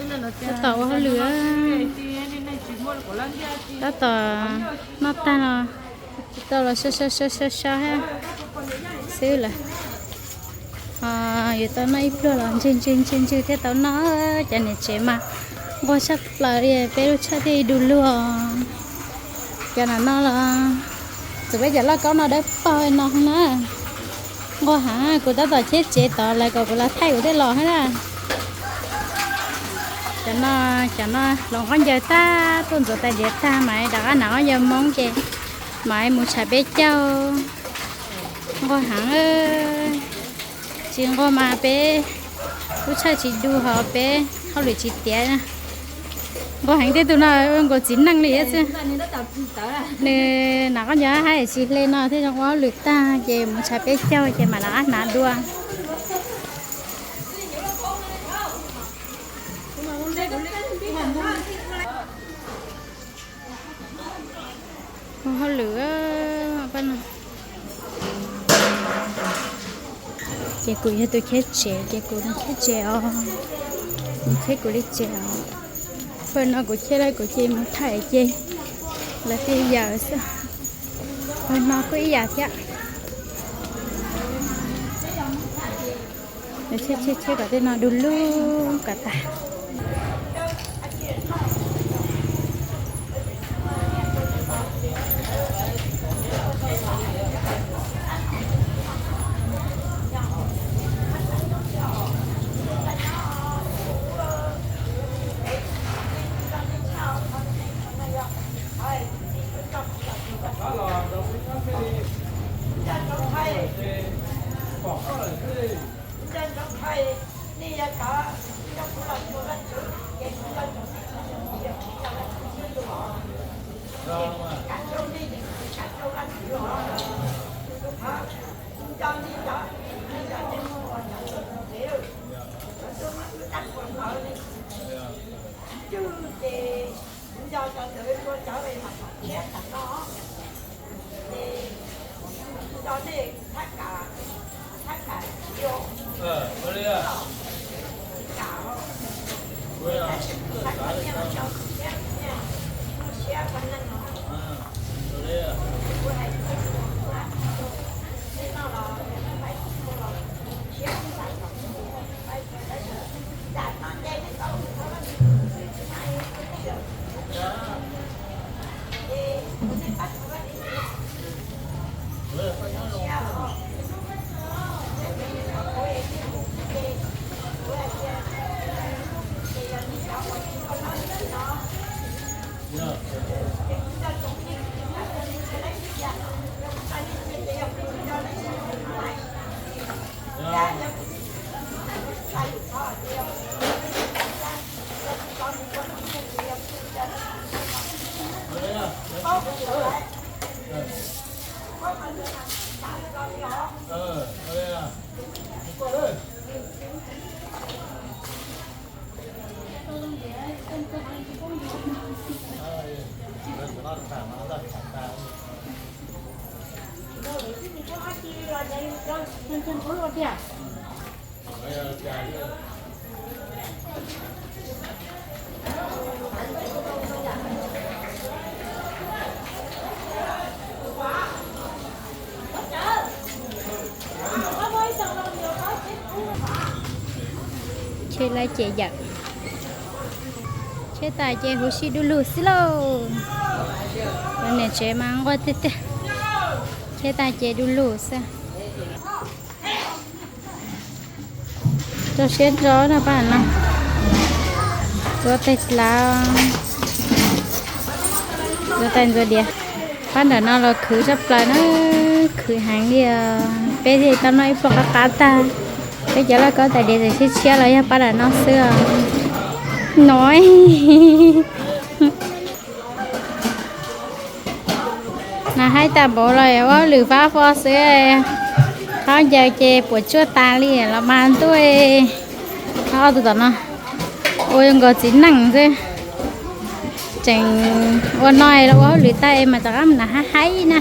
Tab tom ua hauj lwm, tab tom noj tag no, tsis tau los so so so so so thiab xwb lawm. Yuav tau noj ib pluag los ntswg ntswg ntswg ntswg thiaj tau noj. Cov niam tsev mas nquag tshaj plaws li, peb lub tshawj thiaj du lug. Cov no no los txawm peb cov lauj kaub no dawb paug no na. Nquag heev, kuv tab tom cheb tsev tod lawv kom kuv los thaij kuv thiaj los thiab na. Cov no, cov no hloov khaub ncaws tag, tuaj ntxuav tais diav tag mas rov qab hnav khaub ncaws Hmoob ces mam mus tshais peb caug. Nquag heev, tsis nquag mas peb lub tshawj tsis du hos peb hauj lwm tsis tiav. Nquag heev, tej tug no ua nkaus txiv neej li thiab xwb. Nws hnav khaub ncaws haib tsis hle no thiaj zoo ua hauj lwm tag ces mus tshais peb caug ces mam rov qab hnav dua. Ua hauj lwm, ces kuv yog tus cheb tsev ces kuv cheb tsev os, cheb kuv li tsev os. Pawg no kuv cheb lawm kuv ces mus thaij ces lawv thiaj yawm xwb. Pawg no kuj ib yam thiab. Cheb cheb cheb kom tej no du lug kom tas. Cheb lawm ces yawm, cheb tas ces huv si du lug xwb lauj. Niam tsev mas nquag tiag tiag, cheb tas ces du lug xwb. Rau siab ntso na pab no. Ntxuav tais lav, ntxuav tais ntxuav diav. Pab nram no los khwv tshaj plaws na, khwv heev li os. Peb thiaj tau noj ib pluag qab qab tag. Peb cov lauj kaub tais diav tseem tshiab tshiab los yog pab nram no xwb os. No, nas haib tas npaum los ua hauj lwm fab fo xwb. Khaub ncaws ces puas tsuaj tas li los mas ntuj. Ob tug tom no ua zoo nkaus txiv neej xwb. Tseem ua no los ua hauj lwm tag es mas rov qab nas haib haib na.